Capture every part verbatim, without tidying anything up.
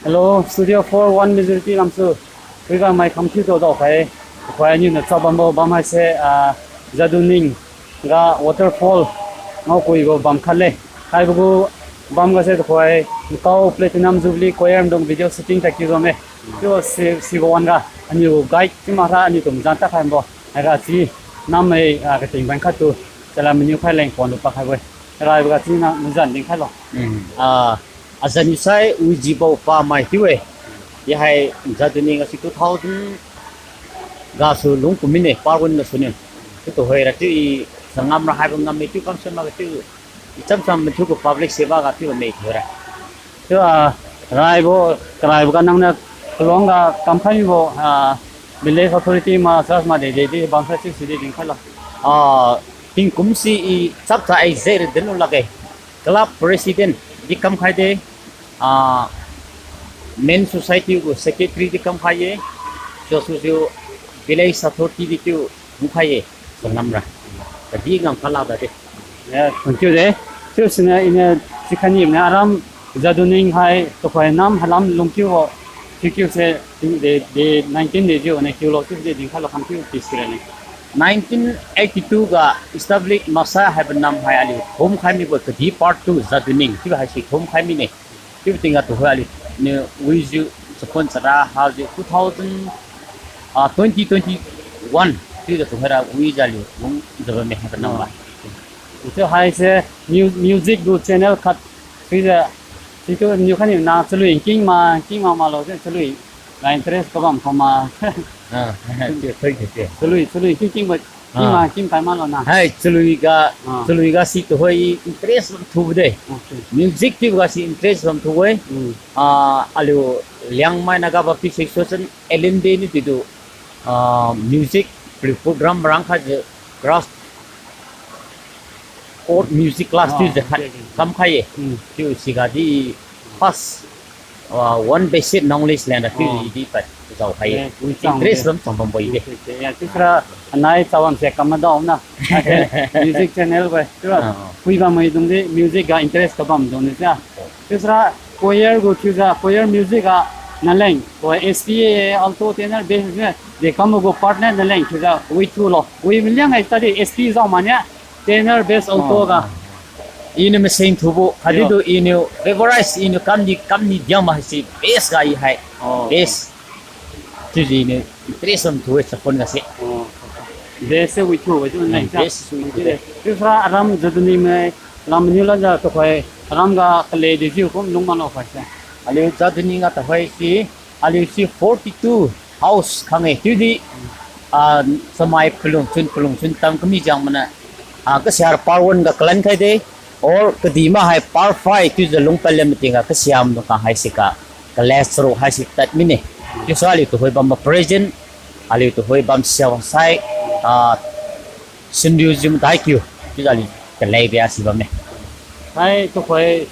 Hello, Studio four one Majority lamsu. Puiga mai kham thiu dao dao khai. Khoi aniu na chap bambo bam haise, ah, Jaduning ga waterfall ngao kuibo bam khat le. Haibo gu bam ga se khoi Nkao Platinum Jubilee Choir dung video shooting ta kiu dome. Chiu si, sibo wan ga aniu guide chiu ma ra aniu tum zan ta khai bo. Haiga chi nam mai, ah, kating ban khat tu. Chala meniu khai leng pon lu pa khai bo. Haiga chi na muzan ding khai lo. Hmm. Ah, Azan isai wijibo pamai chiu-e. I hai Jaduning asi two thousand gasu lung kumine, parun gasu ne. Chiu tuhoi ra chiu i sangam ra haibo ngam me chiu kamsai ma ga chiu. I chamcham mathiu gu public seva ga chiu me tuhoi ra. Chiu, ah, raibo, karaibo ga nang na kalong ga kamkhai mibo, ah, village authority ma, church ma de de di bamsa chiu si di ding khai lo. Ah, tingkum si i chap cha ai zai ra din lu lakge. Club president di kamkhai de, ah, men society gu secretary di kamkhai ye, so so so village authority di chiu kamkhai ye, so namra. Kadi ngam kala da de. Ya, thank you de. Chiu sina ina chikhani na aram Jaduning hai tuhoi nam halam lungkiu wo, chiu kiu se, de, de nineteen de jiu ne kiu lo chiu de ding khai lo khang kiu ti sira ne. Nineteen eighty-two ga establish maksa haibo nam hai aliu thum khai mibo kadi part two Jaduning chiu haisi thum khai mine. Chiu tingga tuhoi aliu niu wijiu chapon chara hajiu two thousand, ah, twenty twenty-one chiujiu tuhoi ra wijiu aliu lung jaba me haibo nam ba. Chiu haise mu-, music gu channel khat chiujiu, situ niu khani na chalui king ma, king ma ma lo se chalui ga interest kabam kho ma. Ah, chiu, chiu, chiu. Chalui, chalui king king ba, king ma, king kai ma lo na. Hai, chalui ga, ah, chalui ga si tuhoi interest bam thu de. Okay. Music chiu ga si interest bam thu-e. Hmm. Ah, aliu Liangmai Naga Baptist Association, L N B ni chiutu, ah, music paliu program rang khajiu class chord music class, ah, chiujiu khat, okay, okay, kamkhai ye. Hmm. Chiu siga di first, ah, one basic knowledge leng ra chiu, oh, di pad zao khai ye. Eh, wi chang interest de. Bam chang bam bo-e de. Okay, okay. Ya, chiusira anai chabam se kam madao na. Music channel bai. Chiura, ah, pui bam maidung di music ga interest kabam dung ni sia. Chiusira choir gu thiujiu, choir music ga naleng, koi S P A, alto, tenor, bass ne, de kam gu partner naleng thiujiu, wi thu lo. Wi maliang ai study S P zao mania, tenor, bass, alto ga. Oh. Iniu maseng thubo, khatdi tu iniu favorite, iniu kamni, kamni diang ma haise bass ga i hai. Oh. Bass. Chiujiu iniu interest bam thu-e chapon ga se. Oh. Bass se wi thu-e chiu naleng sia. Hmm, bass se wi thu-e. Chiusira aram Jaduning mai, lam maniu lajiu tuhoi, aram ga kale di jiu kum lung ma lo khai se. Aliu Jaduning ga tuhoi si, aliu si forty-two house khang-e chiudi, ah, chamai palung chun palung chun tam kami jang mana, ah, kasiar par one ga kalan khai de, or kadih ma hai par five chiujiu lungpad le mating ga kasiam dung ka haise ka, college ro haise tad mine. Chiusa aliu tuhoi bam present, aliu tuhoi bam siao sai, ah, Symposium dai kiu, chiujiu aliu kalei bia si bamme. Hai tuhoi,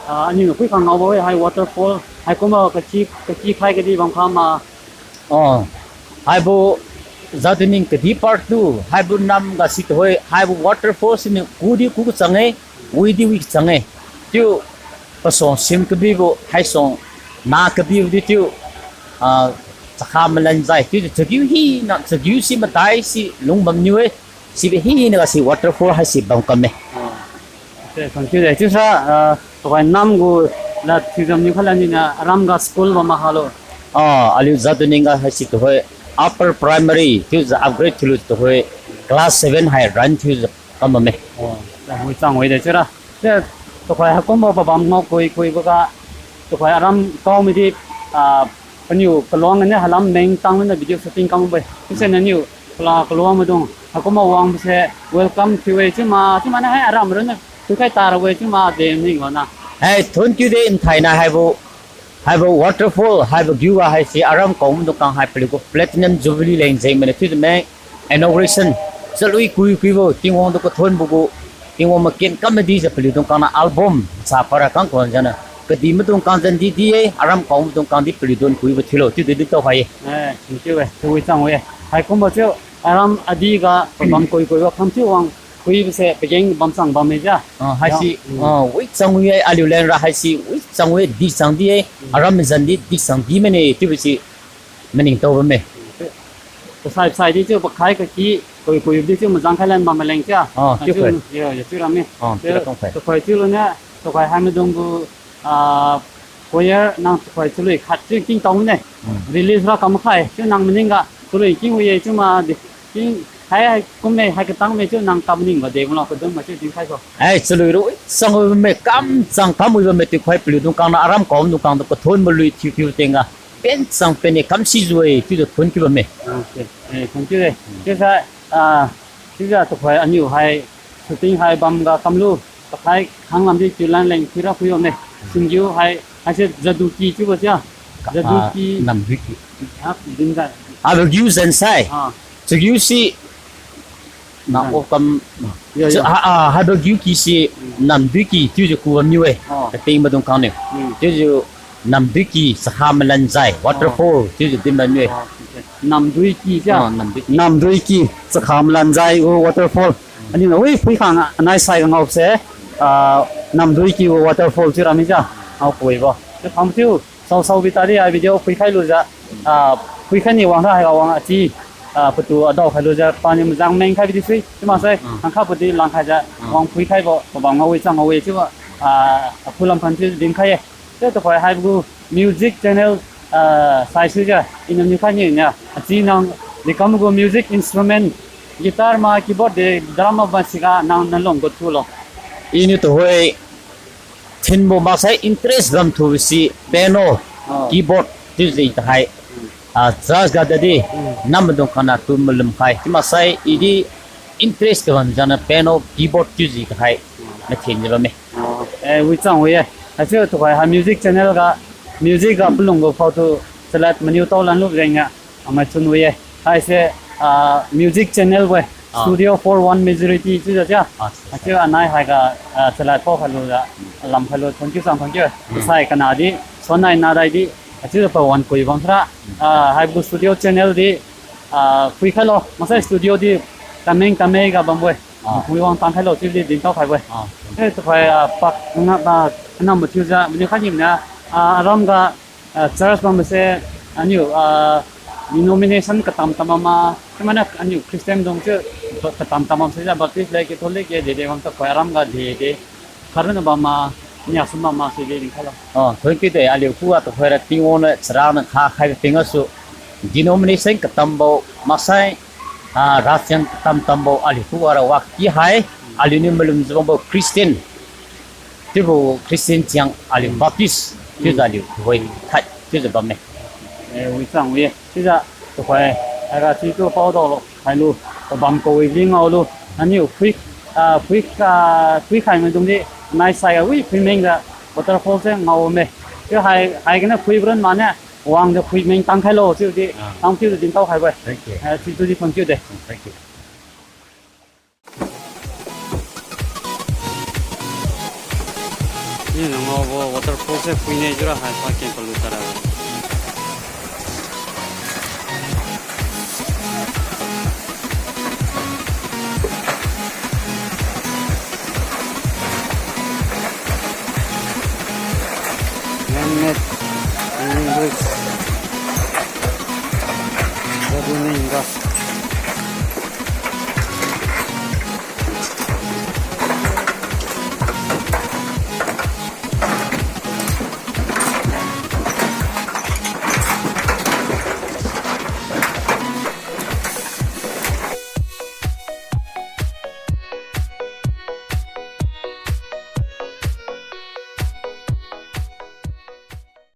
ah, aniu pui khang ngao bo-e, hai waterfall, haikumbo kachi, kachi khai kadi bam kha ma. Oh, haibo Jaduning kadi part two, haibo nam ga si tuhoi, haibo waterfall siniu kudi ku kachang-e, widi wi kachang-e. Chiu pasuang sim kabibo, haisuang na kabibo di chiu, ah, chakha malanjai chiu chagiu hina, chagiu si madai si lung bamniu-e. Sibo hina ga si waterfall haisi bam kamme. Ah. Okay, thank you de. Chiusira, ah, tuhoi nam gu la thiujam niu khalan ni na aram ga school bam ma halo. Ah, aliu Jaduning ga haisi tuhoi upper primary chiujiu upgrade thiulu tuhoi class seven hai run thiujiu kam bamme. Oh, la wi chang wi de chiura. Te, tuhoi haikumbo pabam ngao kui kuibo ga, tuhoi aram kao midi, ah, paniu kaluang ane halam meng tang luna video shooting kam bai. Chiuse naniu pala kaluang maidung haikumbo wangbo se welcome thiu-e chiu ma, chiu ma na hai aram ronna thiukhai tara-e chiu ma de ning wana. Hai, thank you de, nthaina haibo Haibo waterfall, haibo view ga haise aram kaomaidung khang hai paliugu Platinum Jubilee leng jengmaniu thiujiu me inauguration. Chalui kui kuibo, Tingwang tu kathonbo gu, Tingwang maken kam madijiu paliudung khang niu album sa para khang kuan jana. Kadihmaidung khang jandi di-e, aram kaomaidung khang di paliudung kuibo thiulo, chiudi di tao hai-e. Eh, thank you e. Tui chang-e. Haikumbo chiu, aram adi ga, pabam kui kuibo khang chiu wang, kuibo se pageng bam chang bamme ja. Ah, haise, Ya, mm. Ah, wi chang wi-e, aliu leng ra haise, wi chang wi, di chang di-e, Mm. aram jandi, di chang di mane, chiubo si, maningtao bamme. Kasai sai di chiu pakhai kaki, kui kui di chiu majang khai lan bam maleng chia. Ah, Ah, chiu chiu, kai. Ya, ya, chiu ramme. Ah, Chiu, chiu ra tong khai. Tukhoi chiu luniu, tukhoi hai maidung gu, ah, choir nang tukhoi chalui khat chiu king tao mane. Hmm. Release ra kam khai, chiu nang maning ga, chalui king wi ye chiu ma di, king, hai, hai, kum me, hai katang me chiu nang kam ning ga de mlo kadun ma chiu din khai ko. Ai, chalui ru, sang wi me, kam, sang kam wi me tukhoi paliudung khang niu, aram kaomaidung khang tu kathon malui thiu thiu teng ga. Pen sang pen e kam sijiu-e, chiujiu thon kiu bamme. Okay. Eh, thank you de. Chiusai, ah, chiujiu tukhoi aniu hai, shooting hai bam ga kamlu, pakhai khang lam di chiu lan leng phuira phui bamme. Singgiu hai, haise Jaduki chiubo chia. Jaduki. Ah, Namduiki. Ha, din ga. Ah, Jaduki zansai. Ah. Jaduki si Na, Hmm. o kam, Ya, so, ya. ha, ah, haibo Jaduiki si Hmm. Namduiki chiujiu ku bamniu-e. Oh. Kating maidung khang niu. Hmm. Chiujiu Namduiki Chakha Malanjai waterfall Oh. chiujiu din bamniu-e. Oh, okay. Namduiki sia? Ah, Namduiki. Namduiki Chakha Malanjai gu waterfall. Hmm. Aniu na, ui, phui khang anai sai ga ngao se, ah, Namduiki gu waterfall chiu rami ja. Ngao pui bo. Chiu kham chiu. Sao sao bi tadi ai video phuikhai lujiu, ah, phuikhai ni wang ra haiga wang achi, ah, patu adao khai lujiu, pani majang meng khai bi di sui, chiu maksai, Mm. khangkha padi lang khaijiu, Mm. wang phuikhaibo, pabam ngao-e chang ngao-e chiubo, ah, aphu lam phan chiu dinkhai ye. Chiu tukhoi haibo music channel, ah, sai suijiu, iniu niu khai ni nia, achi nang, dikam gu music instrument, guitar ma, keyboard de, drum ma, ba siga nang nalung gu thulo. Iniu tukhoi, Thinbo maksai interest bam thubo si piano, Oh. keyboard, chiujiu tahai. Hmm. Ah, church ga dadi, Hmm. namdung khana tu malum khai. Chiu maksai, idi interest kabam jana piano, keyboard, chiujiu tahai. Hmm. Mathin jiu bamme. Oh, eh, wi chang wi ye. Haichiu tukhoi ha music channel ga, music ga palung gu phao tu, chalad maniu tao lan lu jeng ya. Amai chun wi ye. Haise, ah, music channel we. Ah. Studio four one majority chiujiu chia. Ah, Haichiu anai haiga, ah, chalad pao khai lujiu, lam khai lu, thank you sang, thank you. Hmm. Sai kana di, suan nai na dai di, haichiu pa wan kui bam sara. Hmm. Ah, haibo studio channel di, ah, phui khai lo, maksai studio di, tameng tamei ga bam we. Ah. Phui wang tang khai lo, chiu di din tao khai we. Ah. Eh, tukhoi, ah, pak nga, ah, anam mathiujiu, mani khai ni na, ah, aram ga, Ah, church bam se, aniu, ah, denomination katam tam bam ma, chiu mana aniu Christian dung chiu, ba-, katam tam bam se ja Baptist le, Catholic le, dede bam ta koi aram ga dede. Kharuna bam ma, nia sum bam ma, si de din khailo. Oh, thank you de, aliu khuga tuhoira Tingwang niu chara niu kha khai ping gasu. Denomination katambo, maksai, ah, rasiang katam tambo, aliu khuga ra waki hai, aliu niu malum jiu bambo Christian. Chiubo Christian chiang aliu Baptist, chiujiu aliu tuhoi thai, chiujiu bamme. Eh, wi chang wi, chiujiu tuhoi, haiga chiutu paodao lo, hailu, pabam kawi li ngaolu, aniu phui, ah, phui, ah, phui khai maidung di, nai sai ga wi phui meng ga, waterfall se ngaome. Chiu hai, hai gana phui bron mane, wang de phui meng tang khailo, chiudi, Ah. tang chiudi din tao khai wi. Thank you. Eh, chiutu di thank you de. Mm, thank you. Ni nang ngaobo waterfall se phuine jira hai pa keng palu tara. Man-made hanging bridge. What do you mean, Gus?